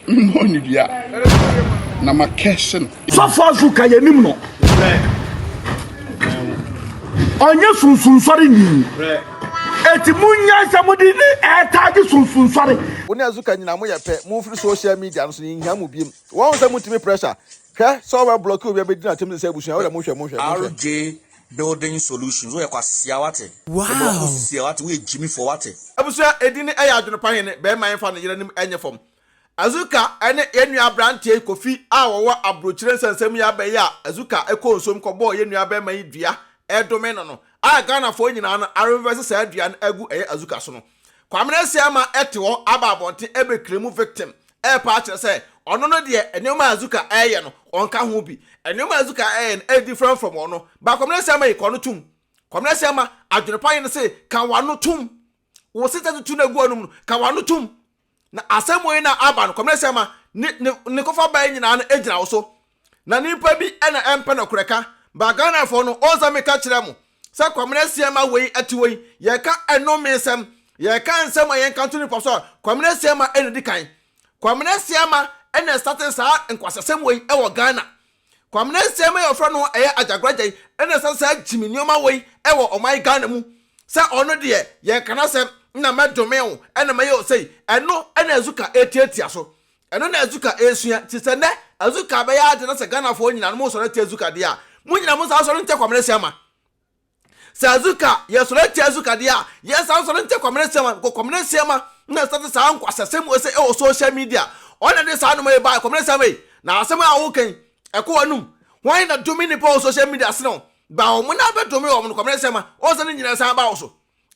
Mmɔ ne dua na ma kɛse no. Sɔfo Azuka yɛnim no. Ɔnyɛ sunsunsɔre ni. Eti munnyae sɛ mode ne ɛɛtaage sunsunsɔre. Wo ne Azuka nyinaa moyɛ pɛ, momfiri social media no so, yɛnhia mo biom. Wahu sɛ montumi pressure? Hwɛ sɛ wobɛ blocke obi abɛdi no atɛm te sɛ abusua, wodɛ monhwɛ, monhwɛ, monhwɛ. RJ building solutions woyɛ kwasea wate mmorɔfo sisia wate woyɛ gyimifoɔ wate. Abusua edin no yɛ Adwene Pa Hene, bɛɛma yɛnfa ne yere anim nyɛ fam. Azuka ne yɛn nua abranteɛ yi Kofi a wɔwɔ abrokyire nsɛnsɛm yi aba yi a Azuka kɔɔ nsuom kɔbɔɔ yɛn nua bɛɛma yi dua redome no no a Ghanafoɔ nyinaa no arevɛse saa dua no agu ɛyɛ Azuka so no. Kwamena Asiamah te hɔ aba abɔnten ɛbɛclaimu victim ɛrepa akyerɛ sɛ ɔno no deɛ nneɛma a Azuka ɛreyɛ no ɔnka ho bi. Nneɛma a Azuka ɛreyɛ no ɛyɛ different from ɔno. But Kwamena Asiamah yi kɔ no tom. Kwamena Asiamah adwene pa yene se ka w'ano tom. Wo sesa tutu no agu w'anom no ka w'ano tom. Na asɛm wei na aba no, Kwamena Asiamah ne ne ne kɔfa bae nyinaa no gyina wo so. Na nipa bi na ɛmpɛ nɔkorɛ ka, but Ghanafoɔ no, ɔn sɛ meka kyerɛ mo sɛ Kwamena Asiamah wei ɛte hɔ yi, yɛka ɛnome nsɛm, yɛka nsɛm a yɛnka nto nipa so a, Kwamena Asiamah na ɛdi kan. Kwamena Asiamah na ɛstate saa nkwasasɛm wei wɔ Ghana. Kwamena Asiamah yi a wɔfrɛ no ɛyɛ Agyagoragya yi na ɛstate saa gyimi nneɛma wei wɔ ɔman Ghana mu sɛ ɔno deɛ yɛnka n'asɛm na mɛdome wo na mɛyɛ wo sei, ɛno na Azuka ɛretiatia so. Ɛno na Azuka resua. Nti sɛ nnɛ Azuka bɛyɛ ade na sɛ Ghanafoɔ nyinaa no mosɔre atia Azuka deɛ a, mo nyinaa monsan nsɔre ntia Kwamena Asiamah. Sɛ Azuka, yɛsɔre atia Azuka deɛ a, yɛnsan nsɔre ntia Kwamena Asiamah because Kwamena Asiamah na ɛstate saa nkwasasɛm wei sɛ ɛwɔ social media. Ɔno na ɛde saa nnoɔma yi baeɛ, Kwamena Asiamah yi. Na asɛm a woka yi, ɛkɔ w'anum. Hwan na dome nnipa wɔ social media sene wo? Ba wɔn na abɛdome wɔn no, Kwamena Asiamah, ɔn sɛ ne nyinaa san ba wo so.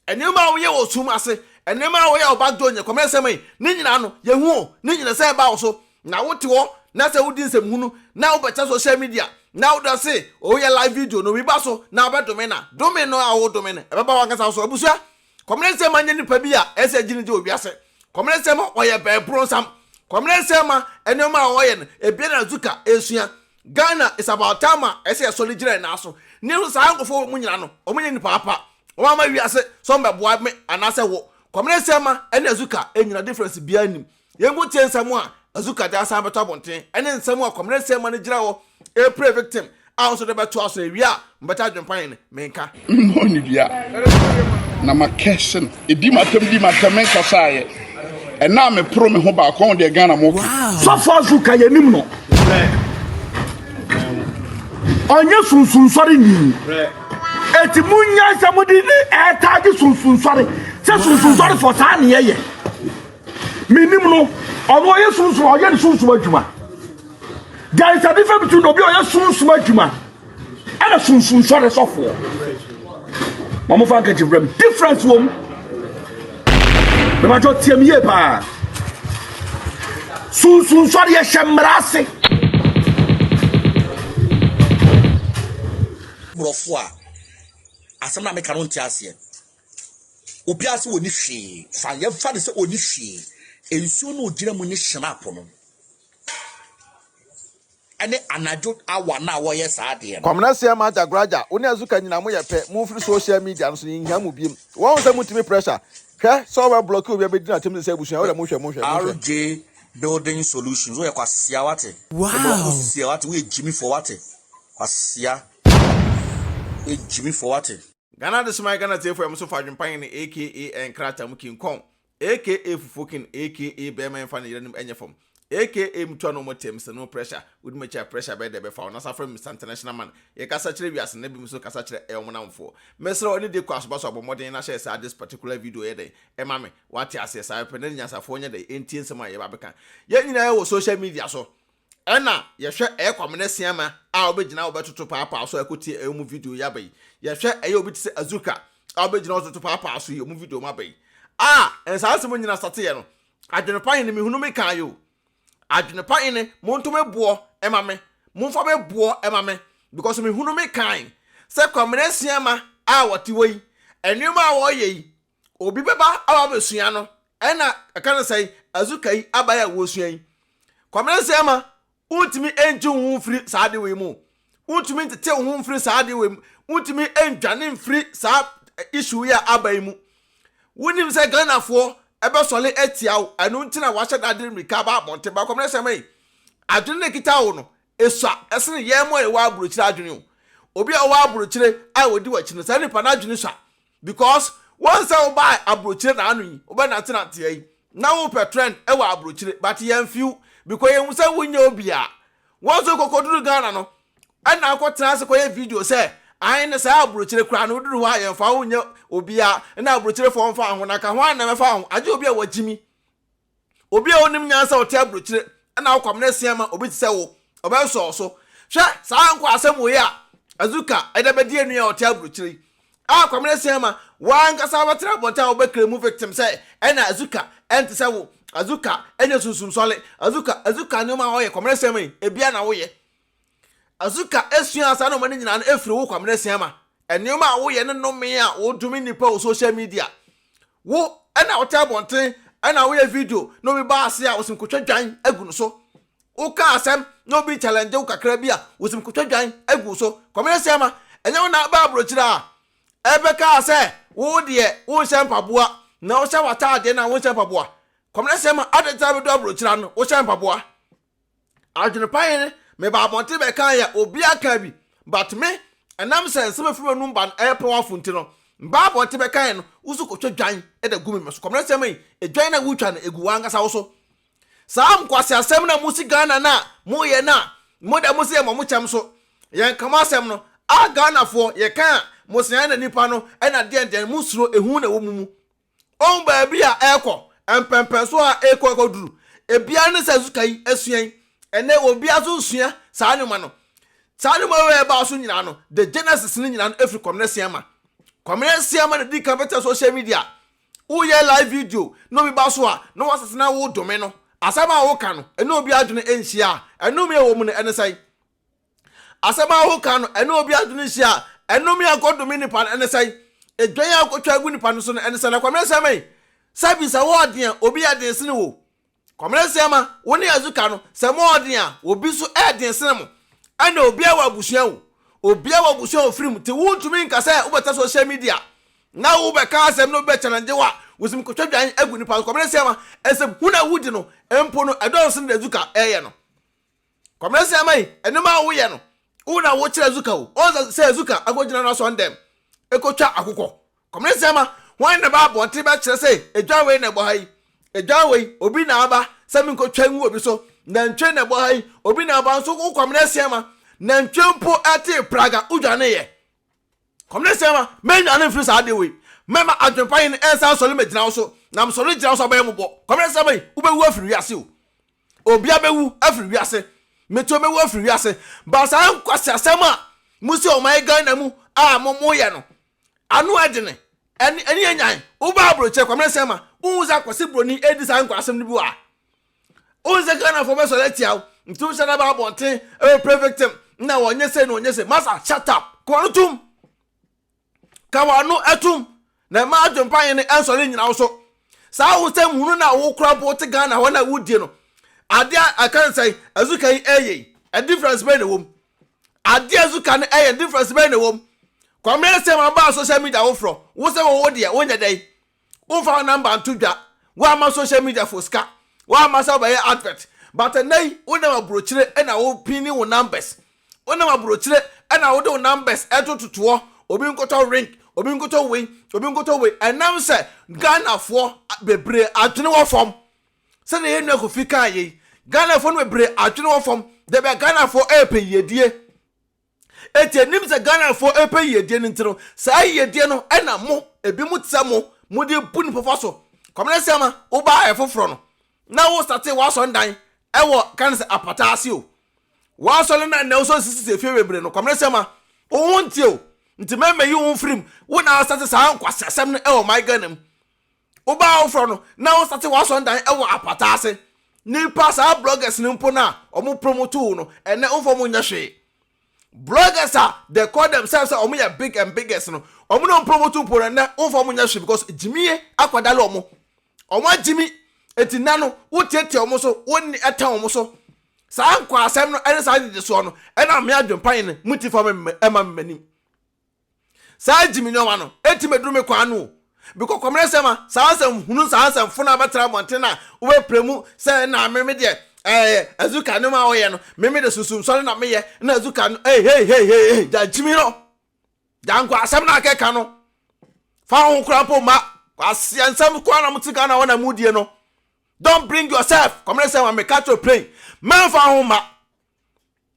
Nneɛma a woyɛ wɔ sum ase, nneɛma a woyɛ wɔ back door nyɛ kɔmɛnsɛm yi, ne nyinaa no, yɛhu o, ne nyinaa sɛ ɛba wo so. Na wote hɔ na sɛ wodi nsɛmhunu na wobɛkyɛ social media na wode se woyɛ live video na obi ba so na wobɛdome na dome no a wodome no ɛbɛba w'ankasa wo so. Abusua, kɔmɛnsɛm anyɛ nipa bi a ɛsɛ gye ne gye wɔ wiase. Kɔmɛnsɛm ɔyɛ bɛɛbronsam. Kɔmɛnsɛm nneɛma a ɔyɛ no, ebia na Zuka esua. Ghana is about time a ɛsɛ yɛsɔre gyina yɛn nan so ne nso saa nkurɔfoɔ wɔ mu nyina no wɔn nyɛ nipa apa wɔn ama wiase sɛ wɔn bɛboa me anaasɛ wo Kwamina Asiamah ɛne Azuka nyina difference biara nnim yɛn nko tie nsɛm a Azuka de asan bɛtɔ abɔnten ɛne nsɛm a Kwamina Asiamah no gyina hɔ ɛrepray victim a wɔn nso de bɛto aso ewie a mobɛte adwempa yɛn menka. Mmɔ no dua na ma kɛse no. Ɛdi m'atɛm di m'atɛm menkasaeɛ. Ɛna a meporo me ho baako ɔho deɛ Ghana mo ka. Sɔfo Azuka yɛnim no. Ɔnyɛ sunsunsɔre ni. Eti munnyae sɛ mode ne ɛɛtaage sunsunsɔre sɛ sunsunsɔrefoɔ saa ne yɛyɛ. Menim no, ɔno ɔyɛ sunsum ɔyɛ ne sunsum adwuma. There is a difference between obi ɔyɛ sunsum adwuma ɛna sunsunsɔre sɔfoɔ. Wɔn fa nkɛkyɛ brɛ mu difference wɔ mu. Bɛbàtɔ tie mi yie paa. Sunsunsɔre yɛ hyɛ mmara ase. Borɔfo a asɛm na meka no nte aseɛ. Obiara sɛ ɔni hwee fa yɛmfa no sɛ ɔni hwee. Nsuo no ɔgyina mu ne hyinap no. Ɛne anadwo awa no a wɔyɛ saa adeɛ no. Kwamina Asiamah Jagraja, wo ne Azuka nyinaa moyɛ pɛ, momfiri social media no so, yɛnhia mo biom. Wahu sɛ montumi pressure? Hwɛ sɛ wobɛ blocke obi abɛdi no atɛm te sɛ abusua, wodɛ monhwɛ, monhwɛ, monhwɛ. RJ building solutions woyɛ kwasea wate mmorɔfo sisia wate woyɛ gyimifoɔ wate kwasea woyɛ gyimifoɔ wate. Ghana Adesomae Ghana Tiefo Ɛmo so fa adwempa hene aka Nkrataa mu King Kong aka Fufuo King aka Bɛɛma Ɛmfa Ne Yere Anim Ɛnyɛ Fam aka Mutu Ano Mo Te Mr No Pressure Wodi Makyi A Pressure Bɛyɛ Dɛ Bɛfa Wo Nasa Frɛ Me Mister International Man Yɛkasa Kyerɛ Wiase Na Binom Nso Kasa Kyerɛ Ɛyɛ Wɔn Namfoɔ Mesrɛ wo ɛne die kɔ asoba so a bɔ mmɔden na hyɛ saa this particular video yɛ dɛn ɛma me Wate aseɛ saa pɛpɛ na nyansafoɔ nyɛ dɛn ɛntie nsɛm a yɛba bɛka Yɛn nyinaa yɛwɔ social media so Ɛna yɛhwɛ ɛyɛ Kwamina Siama a ɔbɛgyina hɔ bɛtoto paapaa so a ɛkɔtie ɛyɛ ɔmo video yi aba yi. Yɛhwɛ ɛyɛ obi te sɛ Azuka a ɔbɛgyina hɔ toto paapaa so yi ɔmo video ɔmo aba yi. A nsaa nsɛm nyina sateɛ no, adwene pa hene mehunu me kan o. Adwene pa hene monto me boɔ ɛma me, momfa me boɔ ɛma me because mehunu me kan sɛ Kwamina Siama a ɔte hɔ yi, nneɛma a ɔyɛ yi, obi bɛba aba abɛsua no ɛna ɛka no sɛn azuka yi abae a wɔsua yi Kwamina Nsɛmma wontumi ngye wo ho mfiri saa ade wei mu wontumi ntete wo ho mfiri saa ade wei mu wontumi ndwane mfiri saa issue yi a aba yi mu wonim sɛ Ghanafoɔ ɛbɛsɔle atia wo, ɛno nti na wahyɛ da de mmirika aba abɔnten. Ba Kwamina Sɛma yi, adwene no ekita wo no, esua ɛsene yɛn mo a yɛwɔ aburokyire adwene o. Obi a ɔwɔ aburokyire a ɔdi w'akyi no, saa nipa no adwene sua because wɔn sɛ wobaa aburokyire na ano yi, wobɛnantenanteɛ yi, na wopɛ trend ɛwɔ aburokyire, but yɛn fiw because yɛn hu sɛ wonyɛ obiara. Wɔn nso kɔkɔduru Ghana no, ɛna akɔtena ase kɔyɛ video sɛ ae ne saa aburokyire koraa no woduru hɔ a yɛmfa wo nyɛ obiara na aburokyirefoɔ mfa ho na ka ho a na mɛfa ho agye obi a wagyimi obi a onim nyansa ɔte aburokyire ɛna wokɔm no asia ma obi te sɛ wo ɔbɛnsɔɔ so hwɛ saa nkɔ asɛm wei a Azuka ɛde bɛdi anua a ɔte aburokyire yi a Kwamina Asiamah wankasa wobɛtena abɔnten a wobɛkra mu victim sɛ ɛna Azuka ɛnte sɛ wo Azuka ɛnyɛ sunsum sɔle Azuka Azuka nneɛma a ɔyɛ Kwamina Asiamah yi ebia na woyɛ Azuka esua saa nneɛma no nyinaa no efiri wo Kwamina Asiamah nneɛma a woyɛ ne nnome a wodome nnipa wɔ social media wo ɛna wote abɔnten ɛna woyɛ video na obi ba ase a wosim kotwa dwan agu no so Woka asɛm na obi challenge wo kakra bi a, wosim kotwa dwan agu wo so. Kwamina Asiamah, ɛnyɛ wo na aba aburokyire a ɛbɛkaa sɛ wo deɛ wonhyɛ mpaboa na wohyɛ w'ataadeɛ na wonhyɛ mpaboa. Kwamina Asiamah, adɛn nti na bɛdu aburokyire ano wohyɛ mpaboa? Adwene pa hene, meba abɔnten bɛkaa yɛ obiara kaa bi, but me, ɛnam sɛ nsɛm a ɛfiri m'anum ba no ɛyɛ powerful nti no, meba abɔnten bɛkaeɛ no, wo nso kotwa dwan de agu me so. Kwamina Asiamah yi, edwan no a wotwa no, egu w'ankasa wo so. Saa nkwaseasɛm na mosi Ghana no a moyɛ no a mo dɛ mose yɛmmɔ mo kyɛm so yɛnka mo asɛm no a Ghanafoɔ yɛka a mose ɛna nipa no ɛna deɛn deɛn mo suro ehu na ɛwɔ mo mu ɔhu baabi a ɛrekɔ mpɛmpɛnso a ɛrekɔ ɛkɔduru ebiara ne sɛ zuka yi asua yi ɛnɛ obiara so nsua saa nneɛma no saa nneɛma wei ɛbaa so nyinaa no the genesis no nyinaa no ɛfiri Kwamina Siama Kwamina Siama na di kan bɛtɛ social media Woyɛ live video na obi ba so a, na wasese na wodome no. Asɛm a woka no, ɛne obi adwene nhyia a, ɛnome a ɛwɔ mu no, ɛne sɛn? Asɛm a woka no, ɛne obi adwene nhyia a, ɛnome a kɔdome nipa no, ɛne sɛn? Edwan a wokɔtwa agu nipa no so no, ɛne sɛn? Na Kwame Sɛmɛn, sɛbi sɛ wɔɔden a, obi yɛ den sene wo. Kwamina Nsiama, wo ne Azuka no, sɛ mo ɔɔden a, obi nso ɛɛden sene mo. Ɛna obiara wɔ abusua o. Obiara wɔ abusua a ofiri mu. Nti wontumi nka sɛ wobɛtɛ social media na wobɛka asɛm na obi bɛ challenge wo a, wosim kotwa dwan agu nipa so. Kwamina Nsiama, nsɛm hunu a wodi no mpo no, ɛdɔɔso sene deɛ Azuka ɛɛyɛ no. Kwamina Nsiama yi, nneɛma a woyɛ no, wo na wokyerɛ Azuka o. Ɔn sɛ Azuka akɔgyina n'asɔndɛm ɛkɔtwa akokɔ. Kɔmene nsɛm a, hwan na ɛba abɔnten bɛkyerɛ sɛ edwan wei na ɛbɔ ha yi? Edwan wei, obi na aba sɛ menkɔtwa ngu obi so. Nantwie na ɛbɔ ha yi, obi na aba nso wo kɔmene nsɛm a, nantwie mpo ɛtee praga, wodwaneeɛ. Kɔmene nsɛm a, mɛnnwane mfiri saa adeɛ wei. Mɛma adwempa hene ɛnsan nsɔre mmɛgyina wo so, na mesɔre gyina wo so a wobɛyɛ mmɔbɔ. Kɔmene nsɛm yi, wobɛwu afiri wiase o. Obia bɛwu afiri wiase. Meto bɛwu afiri wiase. Ba saa nkwaseasɛm a mosi ɔman Ghana mu a mo moyɛ no, Ano ɛdene, ɛne ɛne enyan. Woba aburokyerɛ Kwamina Sɛma, wohu sɛ Akwasi Broni edi saa nkwasɛm no bi wɔ ha. Wohu sɛ Ghanafoɔ bɛsɔre atia wo, nti wohyɛ da ba abɔnten ɛbɛ play victim na wɔnyɛ sei na wɔnyɛ sei. Masa, shut up. Ka w'ano tom. Ka w'ano ɛtom. Na ɛma adwempa hene ɛnsɔre nyina wo so. Saa wo sɛm hunu na wo kora mpo wote Ghana hɔ na wodie no. Adeɛ a ɛka ne sɛn, Azuka yi ɛyɛ yi, a difference bɛn na ɛwɔ mu? Adeɛ a Zuka no ɛyɛ difference bɛn na ɛwɔ mu? Kwame Asɛm abaa social media woforɔ wo sɛ wo deɛ wonyɛ dɛn? Womfa wo number nto dwa woamma social media fo sika woamma sɛ wobɛyɛ advert but ɛnɛ yi wonam aburokyire ɛna wo pini wo numbers wonam aburokyire ɛna wode wo numbers ɛto totoɔ obi nkotɔ ring obi nkotɔ wei obi nkotɔ wei ɛnam sɛ Ghanafoɔ bebree adwene wɔ fam Sɛdeɛ yɛn nua Kofi kaa yei, Ghanafoɔ no bebree adwene wɔ fam, dabi a Ghanafoɔ ɛrepɛ yiedie. Eti anim sɛ Ghanafoɔ ɛrepɛ yiedie no nti no, saa yiedie no ɛna mo, ebi mo te sɛ mo, mo de bu nipa fa so. Kwamina Siama, wo ba ayɛ foforɔ no, na wo sate w'asɔndan ɛwɔ ka no sɛ apata ase o. W'asɔre na ɛnɛ wosɔ sisi efie bebree no, Kwamina Siama, wo ho nte o. Nti mɛmɛyi wo mfirim, wo na asate saa nkwaseasɛm no ɛwɔ my Ghana mu. Wobaa woforɔ no na wo sate w'asɔndan wɔ apata ase. Nipa saa bloggers no mpo no a ɔmo promote wo no ɛnɛ womfa ɔmo nyɛ hwee. Bloggers a they call themselves sɛ ɔmo yɛ big and biggest no ɔmo na ɔmo promote mpo no ɛnɛ womfa ɔmo nyɛ hwee because gyimie akwadale ɔmo. Ɔmo agyimi eti nna no wotiatia ɔmo so wonni ɛtɛn ɔmo so. Saa nkwaasɛm no ɛne saa gyegyesoɔ no ɛna me adwempa yene mo ti fa me ɛma me m'anim. Saa gyimi nneɛma no, enti meduru me kwan ano o. Because kɔmene sɛm a, saa nsɛm hunu saa nsɛm fo no abɛtena abɔnten a wobɛpere mu sɛ na meme deɛ ɛɛ Azuka no ma ɔyɛ no, meme de sunsum sɔre na meyɛ na Azuka no, hey hey hey hey hey, gya gyimi no. Gya nkɔ asɛm no akɛka no. Fa ho kora mpo ma kwaseɛ nsɛm kora na mote Ghana hɔ na mudie no. Don't bring yourself. Kɔmene sɛm a meka kyerɛ plain. Mɛmfa ho ma.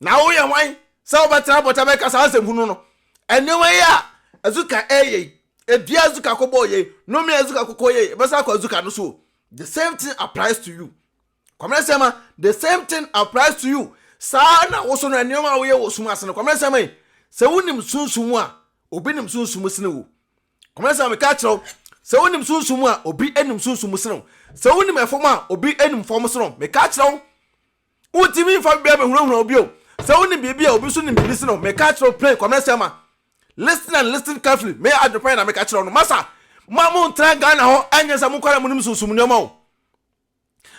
Na woyɛ hwan sɛ wobɛtena abɔnten abɛka saa nsɛm hunu no? Nneɛma yi a Azuka ɛyɛ yi, edua Azuka kɔbɔɔ yei, nnome a Azuka kɔkɔ yei, ɛbɛsan akɔ Azuka no so o. The same thing applies to you. Kwamina Sɛma, the same thing applies to you. Saa na wo so no nneɛma a woyɛ wɔ sum ase no, Kwamina Sɛma yi, sɛ wonim sunsum mu a, obi nim sunsum mu sene wo. Kwamina Sɛma, meka kyerɛ wo, sɛ wonim sunsum mu a, obi nim sunsum mu sene wo. Sɛ wonim ɛfam a, obi nim fam sene wo. Meka kyerɛ wo, Wontumi mfa biribiara mmɛhunahuna obi o. Sɛ wonim biribi a, obi nso nim biribi sene wo. Meka akyerɛ wo plain, Kwamina Asiamah. Listen and listen carefully. Me adwene na meka kyerɛ wo no. Masa, ma montra Ghana hɔ ɛnyɛ sɛ mo nkoa na monim sunsum nneɛma o.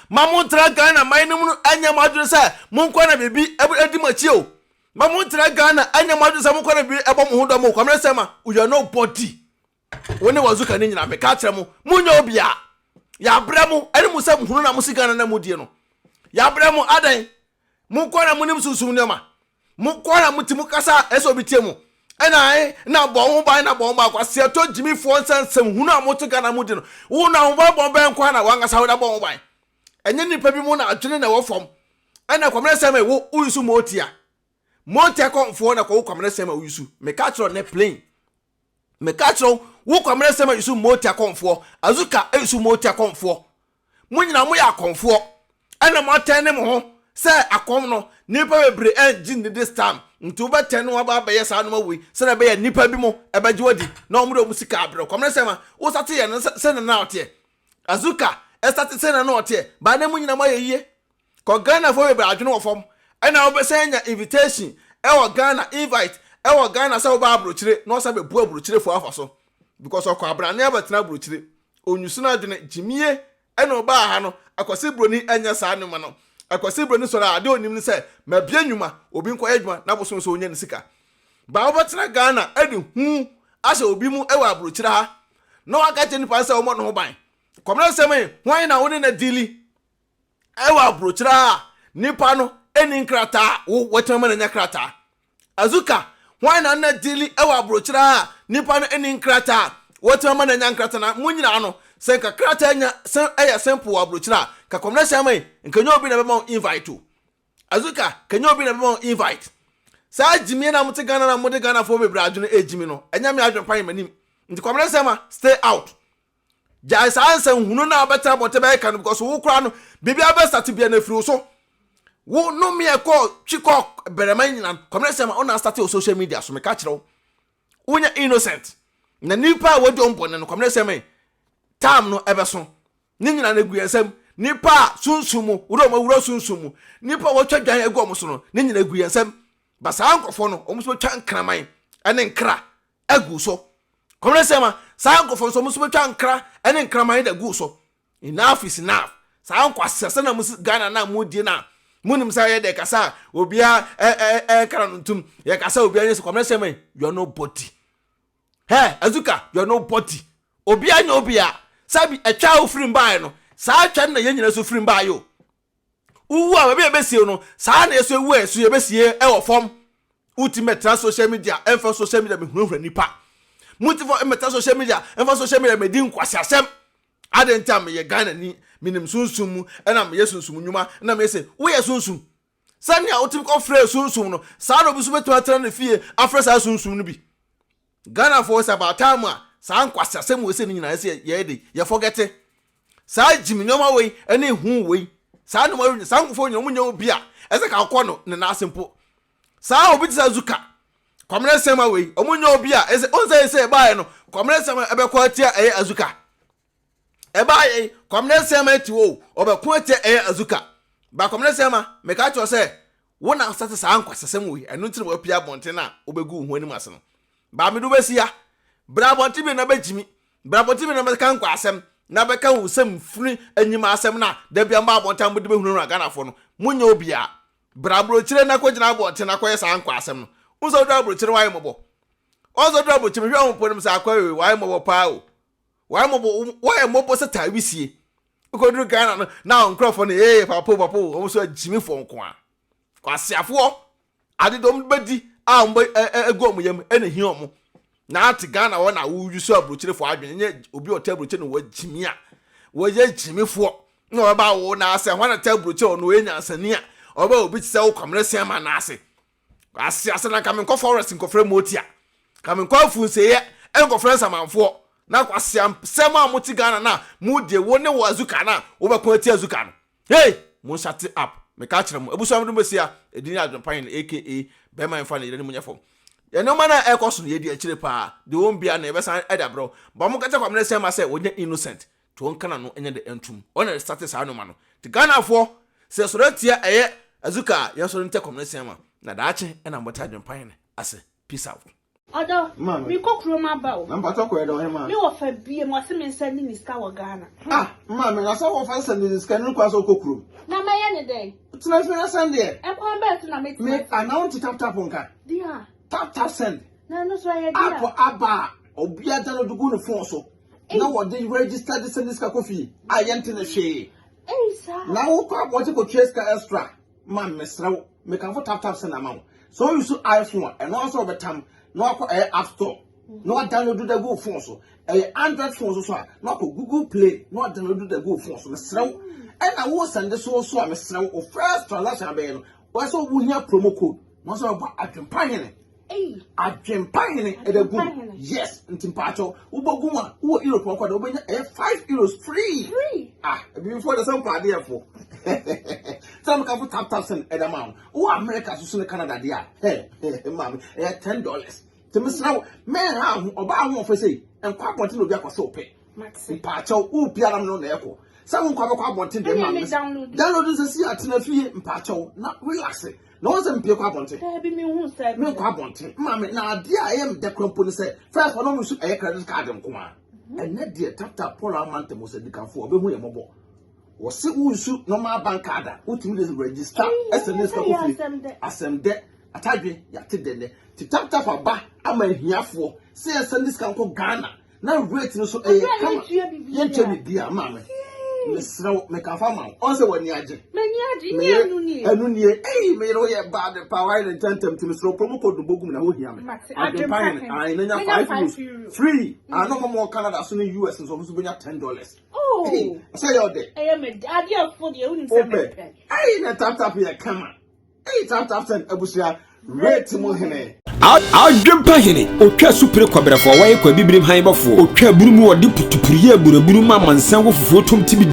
Ma montra Ghana man no mu no ɛnyɛ mo adwene sɛ mo nkoa na biribi adi mo akyi o. Ma montra Ghana ɛnyɛ mo adwene sɛ mo nkoa na biribi ɛbɔ mo ho dɔm o. Kwamina Asiamah, you are nobody. Wo ne Wazuka no nyina meka akyerɛ mo, monyɛ obia. Yɛabrɛ mo, ɛne mo sɛ hunu na mo si Ghana na modie no. Yɛabrɛ mo, adɛn? Mo nkoa na monim sunsum nneɛma. Mo nkoa na mote mu kasa a ɛsɛ obi tie mo. Ɛna ae, na bɔ ho ban na bɔ ho ban kwaseɛtɔ gyimifoɔ nsɛnsɛm hunu a mote Ghana modi no. Wo na ahobanbɔ bɛn nkoa na wankasa wode abɔ ho ban? Ɛnyɛ nnipa bi mu na adwene na ɛwɔ fam. Ɛna Kwamina sɛ wo, woyi so motia. Motia kɔmfoɔ na kɔwo Kwamina sɛ ma woyi so. Meka kyerɛ ne plain. Meka kyerɛ wo, wo Kwamina Sɛm ayi so moti akɔmfoɔ, Azuka ayi so moti akɔmfoɔ. Mo nyinaa moyɛ akɔmfoɔ. Ɛna mo atɛn ne mo ho sɛ akɔm no, nnipa bebree ɛngye nni this time. Nti wobɛtɛn ne ho aba abɛyɛ saa nnoɔma wei sɛdeɛ ɛbɛyɛ nnipa bi mo ɛbɛgye wo adi na wɔn de wɔn sika abrɛ wo. Kwamina Sɛm a, wo sate yɛ no sɛdeɛ na ɔteɛ. Azuka ɛsate sɛdeɛ na ɔteɛ. Baa na mo nyinaa moayɛ yie. Kɔ Ghana foɔ bebree adwene wɔ fam ɛna wobɛsan anya invitation ɛwɔ Ghana invite ɛwɔ Ghana sɛ woba abrokyire na wasan bɛbu abrokyire foɔ afa so because ɔkɔ abrane abɛtena abrokyire onyusu no adwene gyimie ɛna ɔbaa ha no Akwasi broni ɛnyɛ saa nneɛma no Akwasi broni sɔre a adeɛ onim ne sɛ mabie nnwuma obi nkɔyɛ adwuma na bosom so onya ne sika ba wobɛtena Ghana ɛde hu ahyɛ obi mu ɛwɔ abrokyire ha na waka kyerɛ nipa sɛ ɔmmɔ ne ho ban kɔmena nsɛm yi hwan na wo ne na dili Ɛwɔ aburokyire a nipa no ɛni nkrataa wo wɔtɛn ma na nya krataa. Azuka hwan na na dili ɛwɔ aburokyire a nipa no ɛni nkrataa wɔtɛn ma na nya nkrataa na mo nyinaa no sɛ nka krataa nya sɛ ɛyɛ simple wɔ aburokyire a ka kɔmina hyɛn ma yi nka nyɛ obi na bɛma wo invite o. Azuka ka nyɛ obi na bɛma wo invite. Saa gyimie na mote Ghana na mode Ghanafoɔ bebree adwene ɛgyimi no ɛnyɛ me adwene pa yɛ m'anim nti kɔmina hyɛn ma stay out. Gyae saa nsɛnhunu no a wobɛtena abɔnten bɛyɛ ka no because wo koraa no biribi abɛsate bia no afiri wo so. Wo no meɛ kɔ twi kɔ bɛrɛma nyina no kɔmene sɛm a wona asate wɔ social media so meka kyerɛ wo. Wonyɛ innocent. Na nipa a wadi wɔn bɔne no kɔmene sɛm yi time no ɛbɛso. Ne nyina no egu yɛn nsam. Nipa a sunsum mu wode wɔn awura sunsum mu. Nipa a wɔatwa dwan agu wɔn so no ne nyina egu yɛn nsam. Ba saa nkurɔfoɔ no wɔn nso bɛtwa nkraman ne nkra agu so. Kɔmene sɛ ma saa nkurɔfoɔ nso wɔn nso bɛtwa nkra ne nkraman de agu so. Enough is enough. Saa nkwaseasɛm na mo si Ghana na mo die na mo nim sɛ yɛ dɛ kasa a obiara ɛnkara no ntum yɛ kasa obiara nyɛ sɛ kɔmene sɛ ma you are nobody. Hey, Azuka, you are nobody. Obiara nyɛ obiara. Sɛbi ɛtwa a wofiri mbaeɛ no saa atwa no na yɛn nyinaa nso firi mbaeɛ o. Wowu a, baabi a yɛbɛsie wo no, saa na yɛso ewu a yɛso yɛbɛsie wɔ fam. Wotumi bɛtena social media, ɛmfa social media mehunahuna nipa. Motumi mmɛtena social media, ɛmfa social media mɛdi nkwaseasɛm. Adɛn nti a meyɛ Ghana ni, menim sunsum mu, ɛna meyɛ sunsum nnwuma, ɛna meyɛ sɛ, woyɛ sunsum. Sɛnea wotumi kɔfrɛ sunsum no, saa na obi nso bɛtumi atena ne fie afrɛ saa sunsum no bi. Ghanafoɔ it's about time a saa nkwaseasɛm wei sɛ no nyinaa sɛ yɛyɛ de yɛ forget saa gyimi nneɛma wei ɛne hu wei saa nneɛma wei saa nkurɔfoɔ nyina wɔn nyɛ obi a ɛsɛ ka akɔ no ne nan ase mpo saa obi te sɛ Zuka Kwamina Sɛma wei wɔn nyɛ obi a ɛsɛ wɔn sɛ ɛsɛ ɛbaayɛ no Kwamina Sɛma ɛbɛkɔ atia ɛyɛ Azuka ɛbaayɛ yi Kwamina Sɛma ɛti wo ɔbɛko atia ɛyɛ Azuka ba Kwamina Sɛma mɛka kyerɛ sɛ Wo na wosate saa nkwaseasɛm wei, ɛno nti na woapue abɔnten a wobɛgu wo ho anim ase no. Baa mede wo bɛsi ha. Bra abɔnten bio na bɛgyimi. Bra abɔnten bio na bɛka nkwaasɛm, na bɛka wo sɛm firi anyim asɛm no a da bia mba abɔnten a mode bɛhunahuna Ghanafoɔ no. Monyɛ obiara. Bra aburokyire na kɔgyina abɔnten na kɔyɛ saa nkwaasɛm no. Wohu sɛ woduru aburokyire no woayɛ mmɔbɔ. Wohu sɛ woduru aburokyire mehwɛ wo mpo no mesɛ akoa wei wayɛ mmɔbɔ paa o. Wɔayɛ mmɔbɔ, wɔayɛ mmɔbɔ sɛ taa wisie. Wokɔduru Ghana no, na wo nkurɔfoɔ no, ee, papo, papo, wɔn nso agyimifoɔ nko a. Kwaseafoɔ, ade deɛ wɔn bɛdi a wɔn bɛ ɛ ɛ gu wɔn yam ɛna ehia wɔn. Na ate Ghana hɔ na woyi so aburokyerefoɔ adwene, nyɛ obi a ɔte aburokyire na wɔagyimi a, wɔyɛ gyimifoɔ. Na ɔbɛba wo na asɛ, hwan na te aburokyire ɔno ɔyɛ nyansani a, ɔbɛba obi te sɛ wo Kwamina Siama na ase. Ase ase na nka menkɔ forest nkɔfrɛ motia. Nka menkɔ afunseeɛ nkɔfrɛ nsamanfoɔ. Na kwasea sɛm a mote Ghana na mo deɛ wo ne wɔ Azuka na wobɛko atia Azuka no. Hey! Mo shut up. Meka kyerɛ mo. Abusua mo besia. Edin yɛ Adwempa Hene aka bɛrima mfa ne yere ne mu nyɛ fam. Yɛn nneɛma no a ɛkɔ so no yɛdi akyire paa. Deɛ wɔn bia no yɛbɛsan de abrɛ wo. Ba mo ka kyerɛ Kwamina Asiamah sɛ wɔnyɛ innocent. Nti wɔnka n'ano nyɛ de ntom. Ɔno na ɛstate saa nneɛma no. Nti Ghanafoɔ sɛ yɛsɔre atia ɛyɛ Azuka a, yɛnsɔre ntia Kwamina Asiamah. Na daakye ɛna mobɛte Adwempa Hene ase. Peace out. Ɔdɔ, mekɔ kurom aba o. Na mpatsɔ kɔ yɛ dɛ ɔhemaa. Me wɔfa biem, ɔse me nsa ni ne sika wɔ Ghana. Ah, maame, na sɛ wɔfa nsa ni ne sika no kwan sɛ ɔkɔ kurom. Na mɛyɛ ne dɛn? Tena fie na sɛn deɛ. Ɛkwan bɛn so na mɛtumi Me, anaa wonte tap tap nka? Deɛ. Tap tap send. Na ɛno so ɛyɛ deɛ. App aba a, obiara download gu ne phone so. Na wɔde register de send sika kɔ fie a yɛnte ne hwee. Ei saa. Na wokɔ abɔnten kɔtua sika extra. Ma mesrɛ wo, mekamfo tap tap send ama wo. Sɛ wo use iPhone a, ɛno ara sɛ wɔbɛtam na wakɔ ɛyɛ app store na wadownload da gu wo phone so. Ɛyɛ Android phone so so a, na wakɔ Google Play na wadownload da gu wo phone so. Mesrɛ wo. Ɛna wo send so so a, mesrɛ wo, wo first transaction abɛyɛ no, wɔyɛ sɛ wohia promo code na wɔsɛ wɔbɔ adwempa hene. Adwempa hene ɛda gu mu. Yes, nti mpaakyɛw wobɔ gu mu a wowɔ Europe ɔkɔ de wobɛnya ɛyɛ €5 free. Free. Ah, ebibifoɔ de sɛ mpɔ adeɛ fo. Sɛ mo kafo tap tap send ɛda ma wo. Wowɔ America so so ne Canada deɛ a, hɛ hɛ maame ɛyɛ $10. Nti mesrɛ wo mɛnha ho ɔbaa ho ɔfɛ sei nkɔ abɔnten na obi akɔ sɛ wopɛ. Mpaakyɛw wo biara no na ɛkɔ. Sɛ wo nkɔ abɛkɔ abɔnten deɛ maame. Download nsɛ si atena fie mpaakyɛw na relax. Na wɔn sɛ mpie kɔ abɔnten. Daabi mi hu sɛ. Mi nkɔ abɔnten. Maame na adeɛ a ɛyɛ mi dɛ kura mpo ne sɛ first ɔno nso ɛyɛ credit card nko ara. Ɛnɛ deɛ tata Paul amanta mu sɛ dikanfo ɔbɛhu yɛ mɔbɔ. Wɔsi wo nsu normal bank card a wotumi de register ɛsɛ ne sika kɔ fie. Asɛm dɛ atadwe yate dɛ nɛ. Ti tap tap aba ama ahiafoɔ sɛ yɛsɛ ne sika nkɔ Ghana na rate no so ɛyɛ kama yɛntua biribi a maame. Mesrɛ wo mekafa ma wo ɔn sɛ w'ani agye. M'ani agye nyɛ ɛnu nie. Ɛnu nie eyi meyere wo yɛ bad pa wayɛ ne ntɛntɛm ti mesrɛ wo promo code no bɔgum na ho hia me. Adwempa hene ayi na nya €5 free. Ano mo mo Canada so ne US nso ɔmo nso bɛnya $10. Oh. Sɛ yɛ ɔdɛ. Ɛyɛ mɛ adeɛ fo deɛ wonim sɛ mɛpɛ. Ɛyi na tap tap yɛ kama. Ɛyi tap tap send abusua rate mu hene. Adwempa hene otwa supire kɔbrɛfoɔ wɔyɛ kɔ abibirim han bɔfoɔ otwa aburu mu wɔde putupuru yɛ aburaburu ma amansan wɔ fufuo tom tibi.